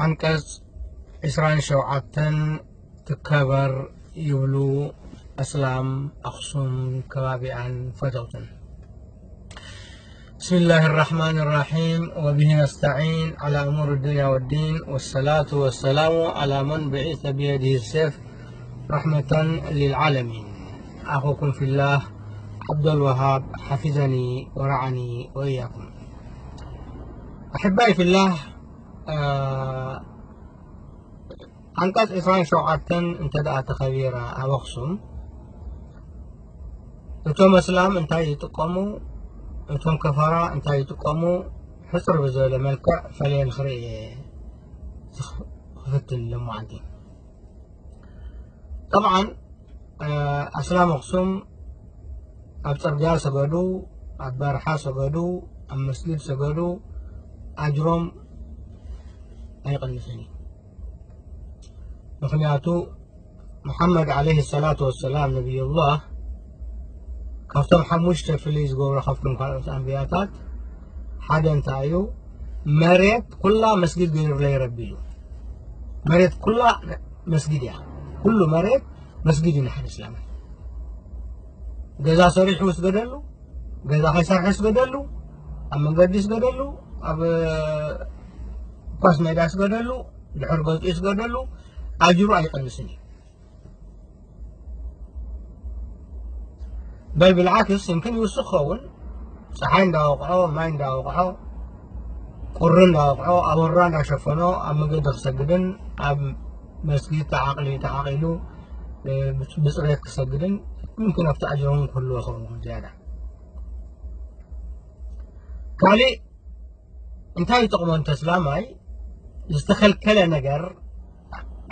ዓንቀጽ ዕስራን ሸውዓተን ትከበር ይብሉ ኣስላም ኣኽሱም ከባቢኣን ፈተውትን። بسم الله الرحمن الرحيم، وبه نستعين على أمور الدنيا والدين، والصلاة والسلام على من بعث بيده السيف رحمة للعالمين. أخوكم في الله عبد الوهاب، حفظني ورعاني وإياكم. أحبائي في الله، ዓንቀጽ ዕስራን ሸውዓተን እንተ ደኣ ተኸቢራ ኣብ ኣኽሱም፣ እቶም ኣስላም እንታይ ይጥቀሙ፣ እቶም ከፈራ እንታይ ይጥቀሙ፣ ሕጽር ብዝበለ መልክዕ ፈለየ ንኽርኢ እየ ዝኽ-፣ ክፍትን ሎማዓንቲ። ጠብዓን፣ ኣስላም ኣኽሱም ኣብ ጽርግያ ሰገዱ፣ ኣብ በረኻ ሰገዱ፣ ኣብ መስጊድ ሰገዱ፣ ኣጅሮም ኣይቕንስን እዩ። ምኽንያቱ፣ መሓመድ ዓለይሂ ሰላቱ ወሰላም፣ ነቢዩላህ፣ ካብቶም ሓሙሽተ ፍልይ ዝገብሮ ካብቶም ካልኦት ኣንብያታት ሓደ እንታይ እዩ? መሬት ኩላ መስጊድ ገይሩለይ ረቢ ኢሉ። መሬት ኩላ መስጊድ እያ። ኩሉ መሬት መስጊድ እዩ ንሓደ እስላማይ። ገዛ ሰሪሑ ስገደሉ፣ ገዛ ከይሰርሐ ስገደሉ፣ ኣብ መንገዲ ስገደሉ፣ ኣብ ኳስ ሜዳ ስገደሉ፣ ድሕሪ ገዝኡ ስገደሉ፣ ኣጅሩ ኣይቐንስን እዩ። በል ብልዓክስ፣ يمكن ይውስኽ ክኸውን፣ ጸሓይ እንዳወቕዖ፣ ማይ እንዳወቕዖ፣ ቁሪ እንዳወቕዖ፣ ኣቦራ እንዳሸፈኖ፣ ኣብ መገዲ ክሰግድን ኣብ መስጊድ ተዓቕሊ-፣ ተዓቒሉ፣ እ፣ ብጽ-፣ ብጽሬት ክሰግድን፣ يمكن ኣብቲ ኣጅሮም ክህልዎ ይኸውን ዝያዳ። ካልእ እንታይ ይጠቕሞ እንተ እስላማይ ዝተኸልከለ ነገር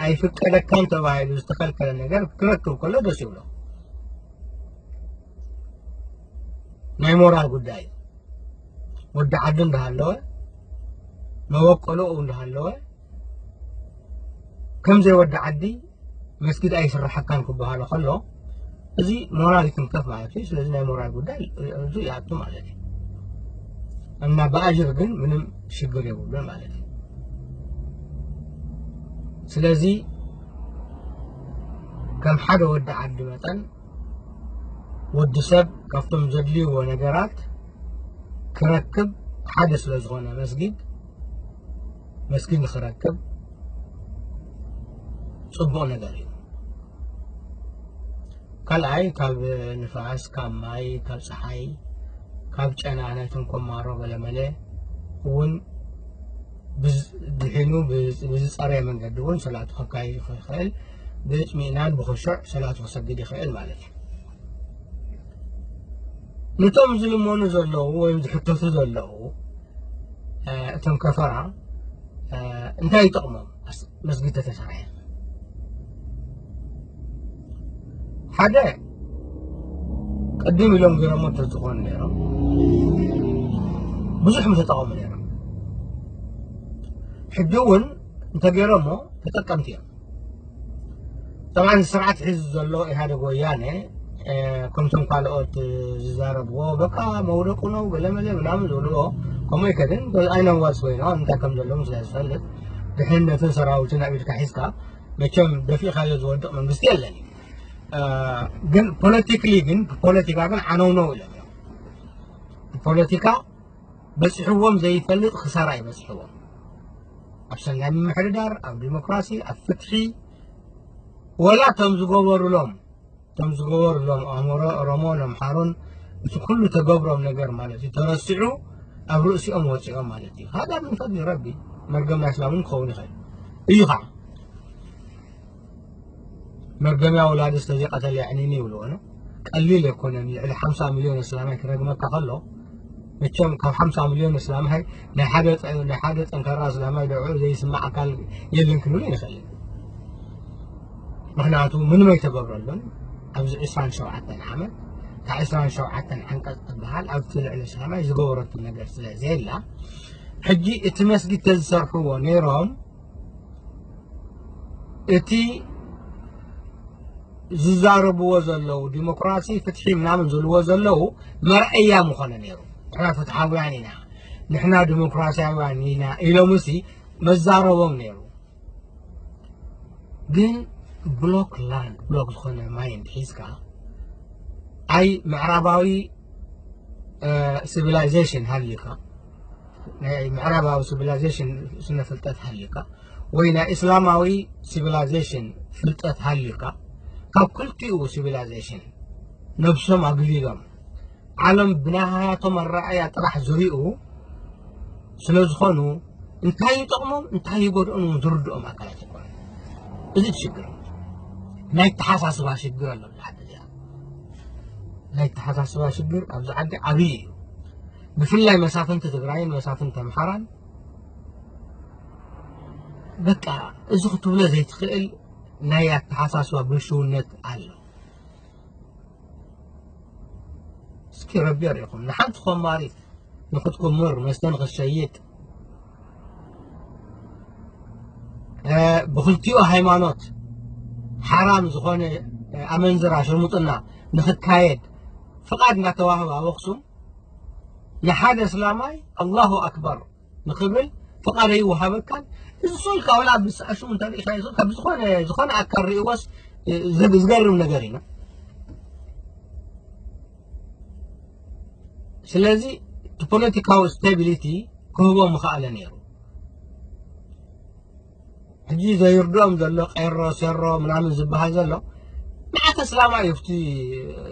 ኣይፍቀደካን ተባሂሉ ዝተኸልከለ ነገር ክረክብ ከሎ ደስ ይብሎ። ናይ ሞራል ጉዳይ እዩ። ወዲ ዓዲ እንዳሃለወ፣ መበቆልኡ እንዳሃለወ፣ ከም ዘይወዲ ዓዲ መስጊድ ኣይስራሓካን ክበሃሎ ከሎ፣ እዚ ሞራል ይትንከፍ ማለት እዩ። ስለዚ ናይ ሞራል ጉዳይ እዚ ይኣቱ ማለት እዩ። እና ብኣጅር ግን ምንም ሽግር የብሉን ማለት እዩ። ስለዚ ከም ሓደ ወዲ ዓዲ መጠን፣ ወዲ ሰብ ካብቶም ዘድልይዎ ነገራት ክረክብ ሓደ ስለ ዝኾነ፣ መስጊድ፣ መስጊድ ንኽረክብ ጽቡቕ ነገር እዩ። ካልኣይ፣ ካብ ንፋስ፣ ካብ ማይ፣ ካብ ጸሓይ፣ ካብ ጨና ናይቶም ኮማሮ ገለመለ እውን ብዝ-፣ ድሒኑ ብዝ-፣ ብዝጸረየ መንገዲ እውን ሰላቱ ከካይድ ይኽእል፣ ብእጥሚእናን ብኽሹዕ ሰላቱ ክሰግድ ይኽእል ማለት እዩ። ነቶም ዝልመኑ ዘለዉ ወይም ዝሕተቱ ዘለዉ፣ እ፣ እቶም ከፈራ፣ እ፣ እንታይ ይጠቕሞም? ኣስ-፣ መስጊድ ተተሰርሐ። ሓደ፣ ቅድም ኢሎም ገይሮሞ እንተዝኾኑ ነይሮም፣ ብዙሕ ምተጠቐሙ ነይሮም። ሕጂ እውን እንተገይሮሞ ተጠቀምቲ እዮም። ጠብዓን፣ ስርዓት ሒዙ ዘሎ ኢህኣደግ ወያነ፣ እ፣ ከምቶም ካልኦት፣ እ፣ ዝዛረብዎ፣ በቃ መውደቁ ነው፣ ገለመለ ምናምን ዝብልዎ፣ ከምኡ ኣይከድን። ኣይነዋዝ ኮይኖ እንታይ ከም ዘለዎም ስለ ዝፈልጥ፣ ድሕንነትን ሰራዊትን ኣብ ኢድካ ሒዝካ፣ መቸም ደፊእካዮ ዝወድቕ መንግስቲ የለን እዩ። እ፣ ግን ፖለቲክሊ ግን፣ ፖለቲካ ግን ዓነውነው ኢሎም እዮም። ፖለቲካ በጺሕዎም ዘይፈልጥ ክሳራ እዩ በጺሕዎም። ኣብ ሰናይ ምምሕድዳር፣ ኣብ ዲሞክራሲ፣ ኣብ ፍትሒ፣ ወላ እቶም ዝገበሩሎም፣ እቶም ዝገበሩሎም ኣምሓሮ፣ ኦሮሞን ኣምሓሩን፣ እቲ ኩሉ ተገብሮም ነገር ማለት እዩ፣ ተረሲዑ ኣብ ርእሲኦም ወጺኦም ማለት እዩ። ሃዳ ምን ፈድሊ ረቢ፣ መርገም ናይ እስላም እውን ክኸውን ይኽእል እዩ ኸዓ። መርገምያ ወላዲ ዝተዘይቀተለ የዕኒኒ ይብልዎ ነው። ቀሊል ኣይኮነን። ልዕሊ ሓምሳ ሚልዮን እስላማይ ክረግመካ ከሎ፣ መቸም ካብ ሓምሳ ሚልዮን እስላማይ ናይ ሓደ ጠ-፣ ናይ ሓደ ጠንካራ እስላማይ ደዑ ዘይስማዕ ኣካል የለን ክንብል ኣይንኽእልን። ምኽንያቱ ምንም ኣይተገብረሉን። ኣብዚ ዕስራን ሸውዓተን ዓመት፣ እታ ዕስራን ሸውዓተን ዓንቀጽ ትበሃል ኣብቲ ልዕሊ እስላማይ ዝገበረቱ ነገር ስለ ዘየላ፣ ሕጂ እቲ መስጊድ ተዝሰርሕዎ ነይሮም፣ እቲ ዝዛረብዎ ዘለዉ ዲሞክራሲ፣ ፍትሒ ምናምን ዝብልዎ ዘለዉ መርኣያ ምኾነ ነይሩ። ንሕና ፍትሓውያን ኢና፣ ንሕና ዲሞክራሲያውያን ኢና ኢሎምሲ መዛረቦም ነይሩ። ግን ብሎክ ላንድ ብሎክ ዝኾነ ማይንድ ሒዝካ ኣይ ምዕራባዊ ሲቪላይዜሽን ሃልዩካ፣ ናይ ምዕራባዊ ሲቪላይዜሽን ስነ ፍልጠት ሃልዩካ፣ ወይ ናይ እስላማዊ ሲቪላይዜሽን ፍልጠት ሃልዩካ፣ ካብ ክልቲኡ ሲቪላይዜሽን ነብሶም ኣግሊሎም ዓለም ብናሃያቶም ኣረኣያ ጥራሕ ዝሪኡ ስለ ዝኾኑ፣ እንታይ ይጠቕሞም እንታይ ይጎድኦም እውን ዝርድኦም ኣካላት ይኮኑ። እዚ እቲ ሽግር ናይ ተሓሳስባ ሽግር ኣሎ። ኣብዚ ዓዲ እዚኣ ናይ ተሓሳስባ ሽግር ኣብዚ ዓዲ ዓብዪ እዩ። ብፍላይ መሳፍንቲ ትግራይን መሳፍንቲ ኣምሓራን በቃ እዚ ክትብሎ ዘይትኽእል ናይ ኣተሓሳስባ ብልሽውነት ኣሎ። እስኪ ረቢ የርእኹም። ንሓንቲ ኮማሪት ንክትኩምር፣ መስተ ንክትሸይጥ፣ እ፣ ብክልቲኡ ሃይማኖት ሓራም ዝኾነ፣ እ፣ ኣመንዝራ፣ ሽርሙጥና ንክካየድ ፍቓድ እናተዋህበ ኣብ ኣኽሱም ንሓደ እስላማይ ኣላሁ ኣክበር ንክብል ፍቓድ ኣይወሃበካን። እዚ ሰው ኢልካ ዋላ ኣብ ምስኣሹ እንተሪኢኻዮ፣ ካብ ዝኾነ፣ ዝኾነ ኣካል ርእይዎስ፣ እ፣ ዘግ-፣ ዝገርም ነገር ኢና። ስለዚ እቲ ፖለቲካዊ ስቴቢሊቲ ክህቦ ምኽኣለ ነይሩ። ሕጂ ዘይርድኦም ዘሎ ቄሮ፣ ሴሮ ምናምን ዝበሃል ዘሎ መዓት ኣስላማይ እዩ ኣብቲ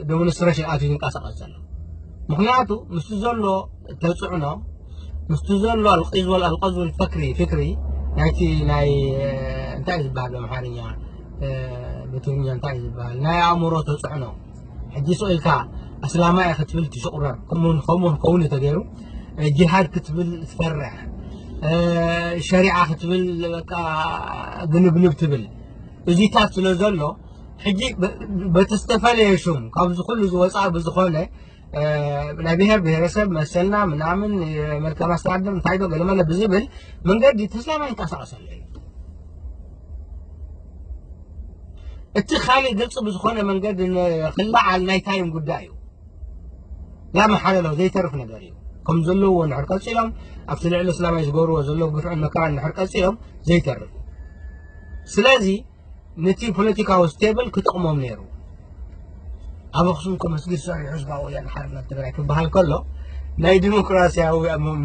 ዴሞንስትሬሽን ኣትዩ ዝንቀሳቐስ ዘሎ። ምኽንያቱ ምስቲ ዘሎ ተጽዕኖ፣ ምስቲ ዘሎ ኣልቂዝ ወል ኣልቀዝ ወል ፈክሪ፣ ፍክሪ ናይቲ ናይ፣ እ፣ እንታይ እዩ ዝበሃል ብኣምሓርኛ፣ እ፣ ብትግርኛ እንታይ እዩ ዝበሃል፣ ናይ ኣእምሮ ተጽዕኖ። ሕጂ ስቕ ኢልካ ኣስላማይ ክትብል ትሽቑረር፣ ከምኡ ከምኡ ክኸውን እዩ ተገይሩ። እ፣ ጂሃድ ክትብል ትፈርሕ፣ እ፣ ሸሪዓ ክትብል በቃ ግንብንብ ትብል። እዚታት ስለ ዘሎ ሕጂ በ-፣ በቲ ዝተፈለየ ሽም ካብዚ ኩሉ ዝወፃ ብዝኾነ፣ እ፣ ናይ ብሔር ብሔረሰብ መሰልና ምናምን፣ እ፣ መልካም ኣስተዳደር እንታይ ዶ ገለመለ ብዝብል መንገዲ ተስላማይ ይንቀሳቐሰሉ እዩ። እቲ ካልእ ግልፂ ብዝኾነ መንገዲ ን-፣ ክለዓል ናይ ታይም ጉዳይ እዩ። ላመሓለሎ ዘይተርፍ ነገር እዩ። ከም ዘለውዎ እንድሕር ቀፂሎም፣ ኣብቲ ልዕሊ እስላማይ ዝገብርዎ ዘለዉ ግፍዕን መከራን እንድሕር ቀፂሎም ዘይተርፍ እዩ። ስለዚ ነቲ ፖለቲካዊ ስቴብል ክጠቕሞም ነይሩ። ኣብ ኣኽሱም እኮ መስጊድ ሰሪሑ ህዝባዊ ወያነ ሓርነት ትግራይ ክበሃል ከሎ ናይ ዲሞክራሲያዊ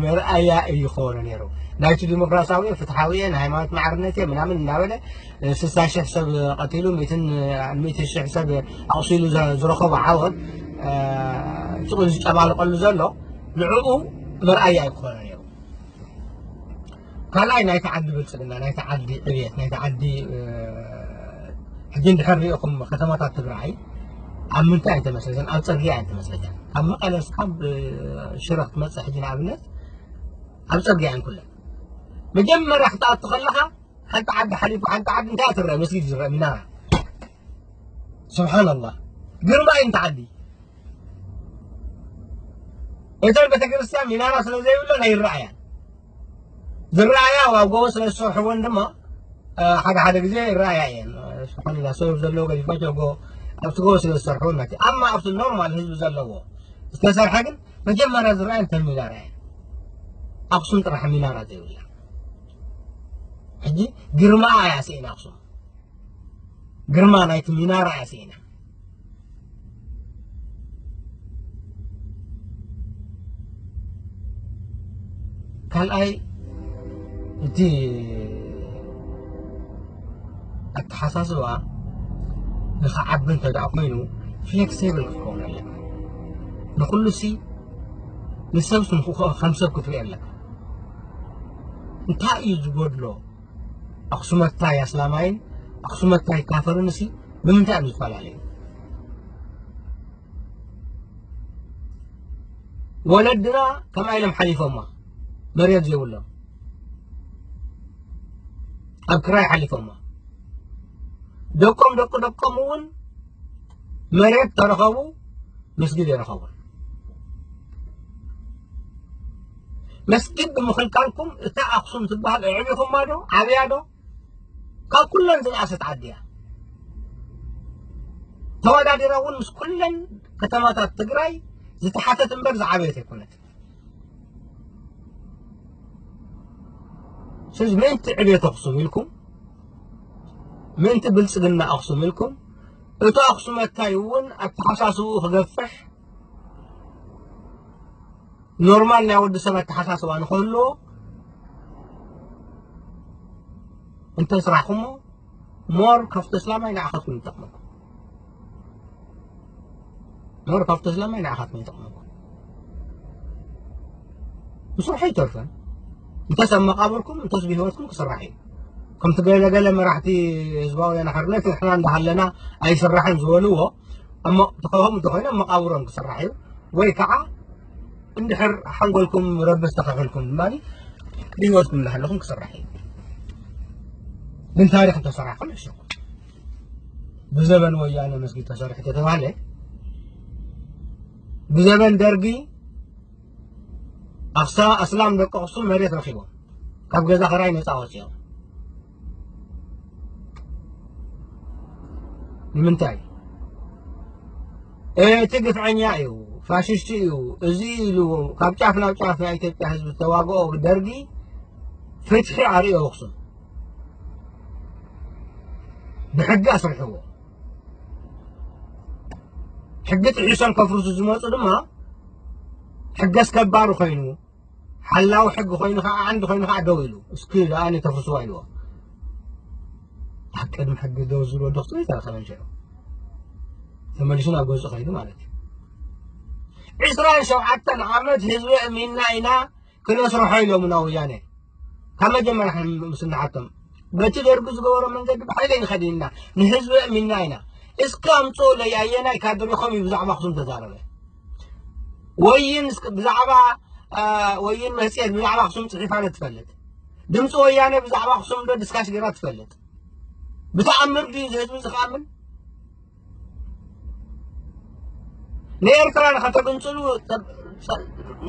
መርኣያ እዩ ክኾነ ነይሩ። ናይቲ ዲሞክራሲያዊ ፍትሓዊ ናይ ሃይማኖት ማዕርነት እየ ምናምን እናበለ ስልሳ ሽሕ ሰብ ቀቲሉ፣ ሚእትን፣ ሚእቲ ሽሕ ሰብ ኣቑሲሉ ዘ-፣ ዝረኸቦ ዓወት፣ እ፣ ጭቁ ዝጨማልቀሉ ዘሎ ንዕኡ መርኣያ እዩ ክኾነ ነይሩ። ካልኣይ ናይቲ ዓዲ ብልጽግና፣ ናይቲ ዓዲ ዕብየት፣ ናይቲ ዓዲ፣ እ፣ ሕጂ እንድሕር ሪእኹም ከተማታት ትግራይ ኣብ ምንታይ እየን ተመስሪተን? ኣብ ጽርግያ እየን ተመስሪተን። ካብ መቐለ እስካብ፣ እ፣ ሽረ ክትመጽእ ሕጂ ንኣብነት ኣብ ጽርግያ እየን ኩለን። መጀመርያ ክትኣቱ ከለኻ ሓንቲ ዓዲ ሓሊፉ፣ ሓንቲ ዓዲ እንታይ ትረአ? መስጊድ ዝረአ፣ ሚናራ። ስብሓንላህ። ግርማ እዩ፣ እንተ ዓዲ። እተን ቤተክርስትያን ሚናራ ስለ ዘይብለን ኣይረኣያን። ዝረኣያ ኣብ ጎቦ ስለ ዝሰርሕወን ድማ፣ እ፣ ሓደ ሓደ ግዜ ይረኣያ እየን። ስብሓንላህ፣ ሰብ ዘለዎ ገዚፋቸው ጎ-፣ ኣብቲ ጎቦ ስለ ዝሰርሕወን ማለት እዩ። ኣማ ኣብቲ ኖርማል ህዝቢ ዘለዎ ዝተሰርሐ ግን መጀመርያ ዝረኣየን እተን ሚናራ እየን። ኣኽሱም ጥራሕ ሚናራ ዘይብላ። ሕጂ ግርማኣ እያ ስኢና ኣኽሱም። ግርማ ናይቲ ሚናራ እያ ስኢና። ካልኣይ፣ እቲ ኣተሓሳስባ ንኽዓቢ እንተ ደኣ ኮይኑ ፍሌክሲብል ክትከውን ኣለካ። ንኹሉ ሲ ንሰብ ስንኩ ከም ሰብ ክትርኢ ኣለካ። እንታይ እዩ ዝጎድሎ? ኣኽሱመታይ ኣስላማይን ኣኽሱመታይ ካፈርን ሲ ብምንታይ እዮም ዝተፈላለዩ? ወለድና ከምኣ ኢሎም ሓሊፎማ፣ መሬት ዘይብሎም ኣብ ክራይ ሓሊፎማ። ደቆም ደቂ ደቆም እውን መሬት ተረኸቡ፣ መስጊድ የረኸቡን። መስጊድ ብምኽልካልኩም እታ ኣኽሱም ትበሃል ኣዕቢኹማ ዶ? ዓብያ ዶ? ካብ ኩለን ዝነኣሰት ዓዲ እያ። ተወዳዲራ እውን ምስ ኩለን ከተማታት ትግራይ ዝተሓተት እምበር ዝዓበየት ኣይኮነትን። ስለዚ ምእንቲ ዕቤት ኣኽሱም ኢልኩም፣ ምእንቲ ብልጽግና ኣኽሱም ኢልኩም፣ እቲ ኣኽሱመታይ እውን ኣተሓሳስብኡ ክገፍሕ፣ ኖርማል ናይ ወዲ ሰብ ኣተሓሳስባ ንክህልዎ እንተስራሕኩሞ፣ ሞር ካብቲ እስላማይ ንዓኻትኩም ይጠቕመኩም። ሞር ካብቲ እስላማይ ንዓኻትኩም ይጠቕመኩም። ምስራሕ ኣይተርፈን። እንተስ ኣብ መቓብርኩም፣ እንተስ ብህይወትኩም ክስራሕ እዩ። ከምቲ ገለ ገለ መራሕቲ ህዝባዊ ወያነ ሓርነት ንሕና እንዳሃለና ኣይስራሕን ዝበልዎ፣ እሞ ተኸኸም እንተኾይኑ ኣብ መቓብሮም ክስራሕ እዩ። ወይ ከዓ እንድሕር ሓንጎልኩም ረብስ ተኸኺልኩም ድማ ብህይወትኩም እንዳሃለኹም ክስራሕ እዩ። ግን ታሪኽ እንተሰራሕኩም ይሕሸኩም። ብዘበን ወያነ መስጊድ ተሰሪሑ ተተባህለ፣ ብዘበን ደርጊ ኣኽሳ-፣ ኣስላም ደቂ ኣኽሱም መሬት ረኺቦም፣ ካብ ገዛ ኽራይ ነፃ ወፂኦም። ንምንታይ? እቲ ግፍዐኛ እዩ፣ ፋሽስቲ እዩ፣ እዚ ኢሉ ካብ ጫፍ ናብ ጫፍ ናይ ኢትዮጵያ ህዝቢ ዝተዋግኦ ደርጊ ፍትሒ ኣርእዮ ኣኽሱም። ብሕጊ ኣስርሕዎ። ሕጊ ጥሒሶም ከፍርሱ ዝመፁ ድማ ሕጊ ኣስከባሪ ኮይኑ፣ ሓላዊ ሕጊ ኮይኑ ከዓ፣ ዓንዲ ኮይኑ ከዓ ደው ኢሉ፣ "እስኪ ደኣ ነተፍርስዋ" ኢልዎ። ኣብ ቅድሚ ሕጊ ደው ዝብሎ ዶ ክትርኢ ተረኸበ እንሸዮ። ተመሊሱ ናብ ገዝኡ ከይዱ ማለት እዩ። ዕስራን ሸውዓተን ዓመት ህዝቢ ኣእሚንና ኢና ክነስርሖ ኢሎምና ወያነ። ካብ መጀመርያ ምስ እንሓቶም፣ በቲ ደርጊ ዝገበሮ መንገዲ ብሓይሊ ንኸድ ኢና፣ ንህዝቢ ኣእሚንና ኢና። እስኪ ኣምፅኡለይ ኣየናይ ካድሬኹም እዩ ብዛዕባ ኣኽሱም ተዛረበ? ወይን እስኪ ብዛዕባ፣ አ፣ ወይን መፅሄት ብዛዕባ ኣኽሱም ፅሒፋ ዶ ትፈልጥ? ድምፂ ወያነ ብዛዕባ ኣኽሱም ዶ ዲስካስ ገይራ ትፈልጥ? ብተኣምር ድዩ እዚ ህዝቢ እዚ ክኣምን? ንኤርትራ ንኸተግንጽሉ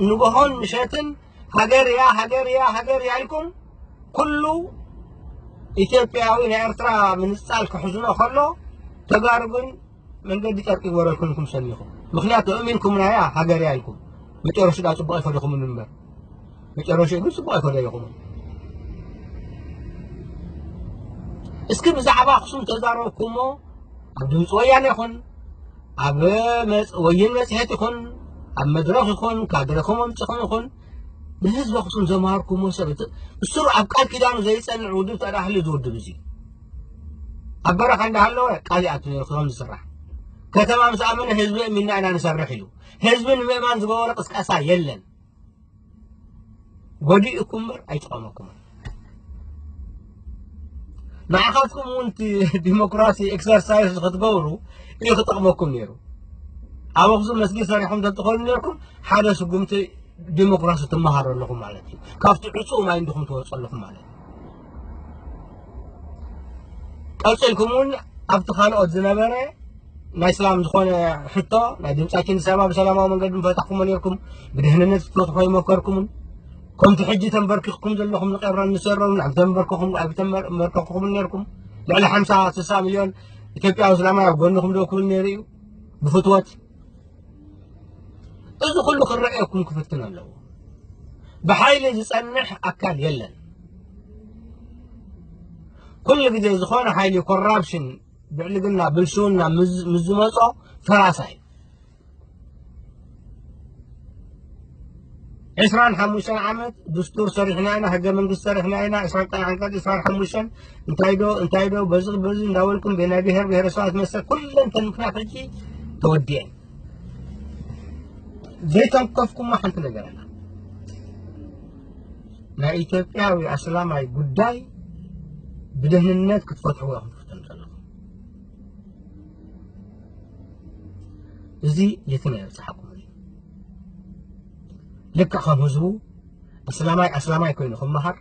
ንግሆን ምሸትን ሃገር እያ፣ ሃገር እያ፣ ሃገር እያ ኢልኩም፣ ኩሉ ኢትዮጵያዊ ንኤርትራ ምንጻል ክሕዝኖ ከሎ፣ ተጋሩ ግን መንገዲ ጨርቂ ይግበረልኩም ኢልኩም ሰሚኹም። ምኽንያቱ ኣእሚንኩምና እያ፣ ሃገር እያ ኢልኩም። መጨረሽኡ ደኣ ጽቡቕ ኣይፈደኹምን እምበር። መጨረሽኡ ግን ጽቡቕ ኣይፈደኹምን። እስኪ ብዛዕባ ኣኽሱም ተዛረብኩሞ፣ ኣብ ድምፂ ወያነ ይኹን፣ ኣብ መጽ-፣ ወይን መጽሔት ይኹን፣ ኣብ መድረኽ ይኹን፣ ካድረኹም ኣምጺኹም ይኹን፣ ንህዝቢ ኣኽሱም ዘምሃርኩሞ ሰብ፣ እቲ እሱር ኣብ ቃል ኪዳኑ ዘይጸንዕ ውድብ ተዳህሊ ዝውድብ እዚ ኣብ በረኻ እንዳሃለወ ቃል ይኣቱ ነይሩ ከም ዝስራሕ። ከተማ ምስ ኣመነ ህዝቢ ኣሚንና ኢና ንሰርሕ ኢሉ። ህዝቢ ንምእማን ዝገበሮ ቅስቀሳ የለን። ጎዲእኩም እምበር ኣይጠቐመኩምን። ንዓኻትኩም እውን እቲ ዲሞክራሲ ኤክሰርሳይዝ ክትገብሩ እዩ ክጠቕመኩም ነይሩ። ኣብ ኣኽሱም መስጊድ ሰሪሕኩም ተትኾኑ ነይርኩም፣ ሓደ ስጉምቲ ዲሞክራሲ ትመሃሩ ኣለኹም ማለት እዩ። ካብቲ ዕጹው ማይ እንዲኹም ትወፁ ኣለኹም ማለት እዩ። ቀፂልኩም እውን ኣብቲ ካልኦት ዝነበረ ናይ ሰላም ዝኾነ ሕቶ፣ ናይ ድምጻችን ሰባ ብሰላማዊ መንገዲ ምፈታሕኩሞ ነይርኩም፣ ብድሕንነት ክትፈትሖ ይመከርኩምን። ከምቲ ሕጂ ተንበርኪኽኩም ዘለኹም ንቄሮን ንሰሮን ኣብ ተንበርክኹም፣ ኣብ ተንበር-፣ ተንበርከኹምን ነይርኩም። ልዕሊ ሓምሳ ስሳ ሚልዮን ኢትዮጵያዊ እስላማይ ኣብ ጎንኹም ደው ክብል ነይሩ እዩ ብፍትወት። እዚ ኩሉ ክረኣየኩም ክፍትን ኣለዎ። ብሓይሊ ዝጸንሕ ኣካል የለን። ኩሉ ግዜ ዝኾነ ሓይሊ ኮራፕሽን፣ ብዕልግና፣ ብልሽውና ምስ፣ ምስ ዝመጾ ፈራሳይ። ዕስራን ሓሙሽተን ዓመት ድስቱር ሰሪሕና ኢና፣ ህገ መንግስቲ ሰሪሕና ኢና፣ ዕስራን ዓንቀጽ ዕስራን ሓሙሽተን እንታይ ዶ፣ እንታይ ዶ፣ በዚ፣ በዚ እንዳበልኩም ብናይ ብሔር ብሔረሰባት መሰል ኩለን ተን ምኽንያት ሕጂ ተወዲአን። ዘይተንከፍኩማ ሓንቲ ነገር ኣላ። ናይ ኢትዮጵያዊ ኣስላማይ ጉዳይ ብደህንነት ክትፈትሕዎ ኢኹም ትፍትኑ ዘለኹም። እዚ የትም የብጽሓኩም እዩ። ልክዕ ከም ህዝቡ ኣስላማይ ኣስላማይ ኮይኑ ክመሃር፣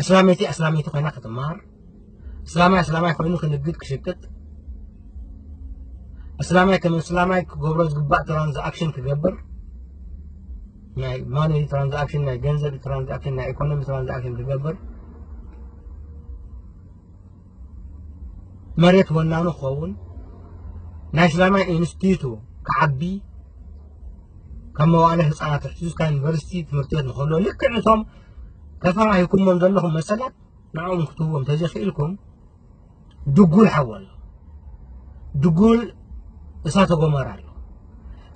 ኣስላመይቲ ኣስላመይቲ ኮይና ክትመሃር፣ ኣስላማይ ኣስላማይ ኮይኑ ክንግድ ክሽቅጥ፣ ኣስላማይ ከም ኣስላማይ ክገብሮ ዝግባእ ትራንዛክሽን ክገብር፣ ናይ ማኒ ትራንዛክሽን፣ ናይ ገንዘብ ትራንዛክሽን፣ ናይ ኢኮኖሚ ትራንዛክሽን ክገብር፣ መሬት ወናኑ ክኸውን፣ ናይ እስላማይ ኢንስቲትዩት ክዓቢ፣ ካብ መዋእለ ህፃናት ኣትሒዙ እስካብ ዩኒቨርሲቲ ትምህርቲ ቤት ንክህልዎ፣ ልክዕ ንቶም ተፈራሂኩሞም ዘለኹም መሰላት ንዕኦም ክትህዎም ተዘይኽኢልኩም፣ ድጉል ሓዊ ኣሎ፣ ድጉል እሳተ ጎመራ ኣሎ።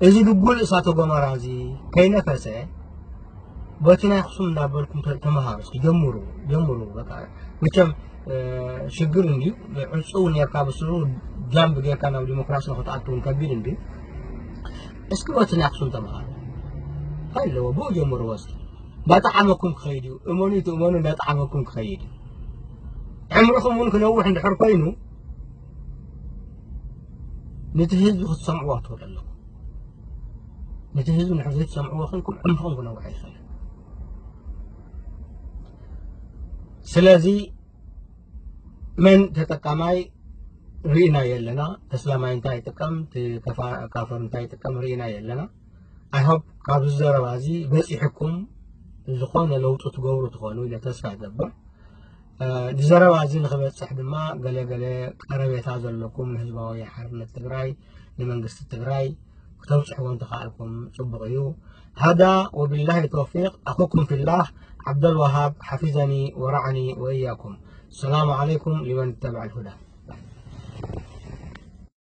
እዚ ድጉል እሳተ ጎመራ እዚ ከይነፈሰ፣ በቲ ናይ ኣኽሱም እንዳበልኩም ተ-፣ ተመሃሩ እስኪ፣ ጀምሩ፣ ጀምሩ። በቃ መቸም፣ እ፣ ሽግር እንድዩ፣ ዕጹው ኔርካ ብስሩ ጃምብ ጌርካ ናብ ዲሞክራሲ ንኽትኣቱ እውን ከቢድ እንድዩ። እስኪ በቲ ናይ ኣኽሱም ተመሃሩ። እንታይ ኣለዎ? ብኡ ጀምርዎ እስኪ። እንዳጠዓመኩም ክኸይድ እዩ። እመኑ ይትእመኑ፣ እንዳጠዓመኩም ክኸይድ እዩ። ዕምርኹም እውን ክነውሕ እንድሕር ኮይኑ፣ ነቲ ህዝቢ ክትሰምዕዎ ትኽእሉ ኣለኹም። ነቲ ህዝቢ እንድሕር ዘይትሰምዕዎ ኮይንኩም፣ ዕምርኹም ክነውሕ ኣይኽእልን። ስለዚ መን ተጠቃማይ ርኢና የለና፣ ተስላማይ እንታይ ይጥቀም፣ እቲ ከፋ-፣ ካፍር እንታይ ይጥቀም ርኢና የለና። I hope ካብዚ ዘረባ እዚ በጺሕኩም ዝኾነ ለውጢ ትገብሩ ትኾኑ ኢለ ተስፋ ይገብር። እ፣ እዚ ዘረባ እዚ ንኽበጽሕ ድማ ገለ ገለ ቀረቤታ ዘለኩም ንህዝባዊ ሓርነት ትግራይ፣ ንመንግስቲ ትግራይ ክተብጽሕዎ እንተኸኣልኩም ጽቡቕ እዩ። هذا وبالله التوفيق، أخوكم في الله عبد الوهاب، حفظني ورعاني وإياكم. السلام عليكم لمن اتبع الهدى.